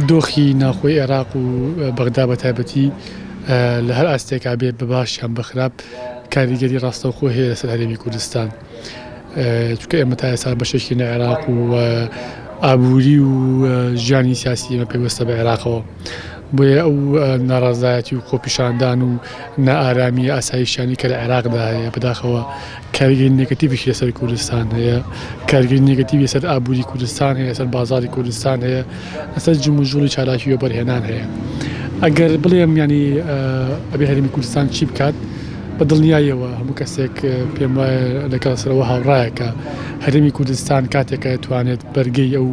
دۆخی ناوخۆی عێراق و بەغدا بە تایبەتی لە هەر ئاستێکا بێت بە باش یان بە خراپ کاریگەری ڕاستەوخۆ هەیە لەسەر هەرێمی کوردستان چونکە ئێمە تا ئێستا بەشێکی لە عێراق و ئابووری و ژیانی سیاسی ئێمە پەیوەستە بە عێراقەوە بۆیە ئەو ناڕازایەتی و خۆپیشاندان و نائارامی ئاسایشیانی کە لە عێراقدا هەیە بەداخەوە کاریگەری نێگەتیڤیشی لەسەر کوردستان هەیە، کاریگەری نێگەتیڤی لەسەر ئابووری کوردستان هەیە، لەسەر بازاڕی کوردستان هەیە، لەسەر جموجوڵی چالاکی وەبەرهێنان هەیە. ئەگەر بڵێم یانی ئەبێ هەرێمی کوردستان چی بکات، بە دڵنیاییەوە هەموو کەسێک پێم وایە لەگەڵ سەرەوە هاوڕایە کە هەرێمی کوردستان کاتێک کە توانێت بەرگەی ئەو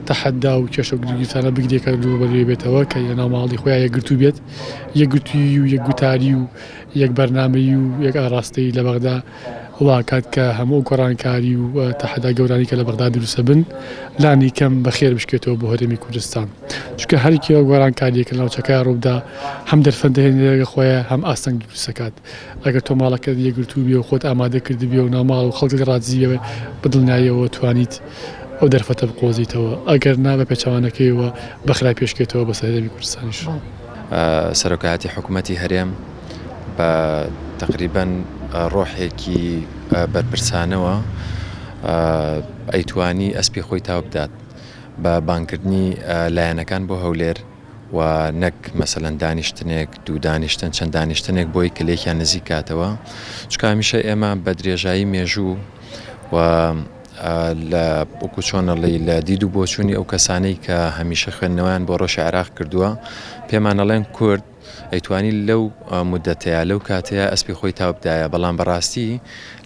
تەحەدا و کێشە و گرفتانە بگرێت کە ڕووبەرووی بێتەوە کە لەناو ماڵی خۆیان یەکگرتوو بێت، یەکگرتوویی و یەکگوتاری و یەک بەرنامەیی و یەک ئاراستەیی لە بەغدا واکات کە هەموو ئەو گۆڕانکاری و تەحەدا گەورانەی کە لە بەغدا دروستەبن لانی کەم بە خێر بشکێتەوە بۆ هەرێمی کوردستان چونکە هەر کێ گۆڕانکاریەک لە ناوچەکە ڕووبدا هەم دەرفەت دەهێنێتە خۆیان هەم ئاستەنگ دروستەکات ئەگەر تۆ ماڵەکەت یەکگرتوو بێ و خۆت ئامادە کردبێ و ناوماڵ و خەڵکت ڕازی بێ بە دڵنیاییەوە توانیت ئەو دەرفەتە بقۆزیتەوە ئەگەر نا بە پێچەوانەکەیەوە بە خراپی ئەشکێتەوە بەسەر هەرێمی کوردستانیش. سەرۆکایەتی حکومەتی هەرێم بە تەقریبەن ڕۆحێکی بەرپرسانەوە ئەیتوانی ئەسپی خۆی تاو بدات بە بانگکردنی لایەنەکان بۆ هەولێر و نەک مەسەلەن دانیشتنێک دوو دانیشتن چەند دانیشتنێک بۆی کە لێکیان نزیک کاتەوە چونکە هەمیشە ئێمە بە درێژایی مێژوو و لە وەکو چۆن ئەڵێی لە دید و بۆچوونی ئەو کەسانەی کە هەمیشە خوێندنەوەیان بۆ ڕەوشی عێراق کردووە پێمان ئەڵێن کورد ئەیتوانی لەو مدەتەیە لەو کاتەیە ئەسپی خۆی تاو بدایە بەڵام بەڕاستی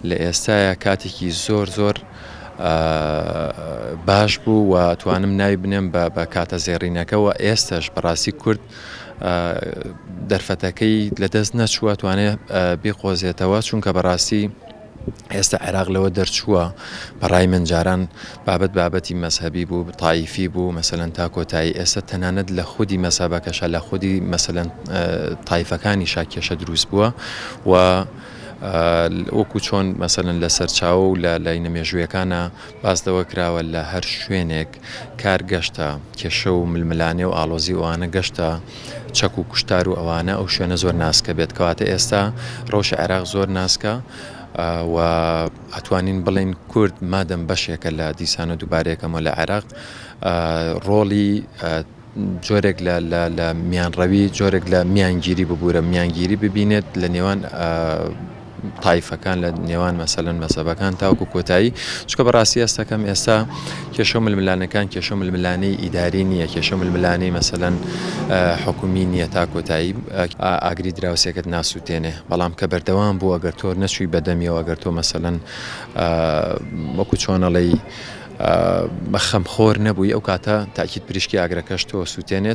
لە ئێستاە کاتێکی زۆر زۆر باش بوو و توانم ناوی بنێم بە بە کاتە زێڕینەکە و ئێستش بەڕاستی کورد دەرفەتەکەی لەدەست نەچووە توانێت بیقۆزێتەوە چونکە بەڕاستی ئێستا عێراق لەوە دەرچووە بەڕای من جاران بابەت بابەتی مەزهەبی بوو تایفی بوو مەسەلەن تا کۆتایی ئێستا تەنانەت لە خودی مەزهەبەکەشە لە خودی مەسەلەن تایفەکانیشا کێشە دروست بووە و وەکو چۆن مەسەلەن لە سەرچاوە و لە لاینە مێژوویەکانە باس لەوە کراوە لە هەر شوێنێک کار گەشتە کێشە و ململانێ و ئاڵۆزی ئەوانە گەشتە چەک و کوشتار و ئەوانە ئەو شوێنە زۆر ناسکە بێت کەواتە ئێستا ڕەوشی عێراق زۆر ناسکە و ئەتوانین بڵێین کورد مادەم بەشێکە لە دیسانە دووبارەیەکەمەوە لە عێراق ڕۆڵی جۆرێک لە لە میانڕەوی جۆرێک لە میانگیری ببوورە میانگیری ببینێت لە نێوان تایفەکان لە نێوان مەسەلەن مەزهەبەکان تاوەکو کۆتایی چونکە بەڕاستی هەستەکەم ئێستا کێشە و ململانەکان کێشە و ململانێی ئیداری نییە کێشە و ململانێی مەسەلەن حکومی نییە تا کۆتایی ئاگری دراوسێکت ناسووتێنێ بەڵام کە بەردەوام بوو ئەگەر تۆ نەچووی بەدەمیەوە ئەگەر تۆ مەسەلەن وەکو چۆنەڵێی بە خەمخۆر نەبووی ئەو کاتە تاکید پریشکی ئاگرەکەش تۆ سووتێنێت.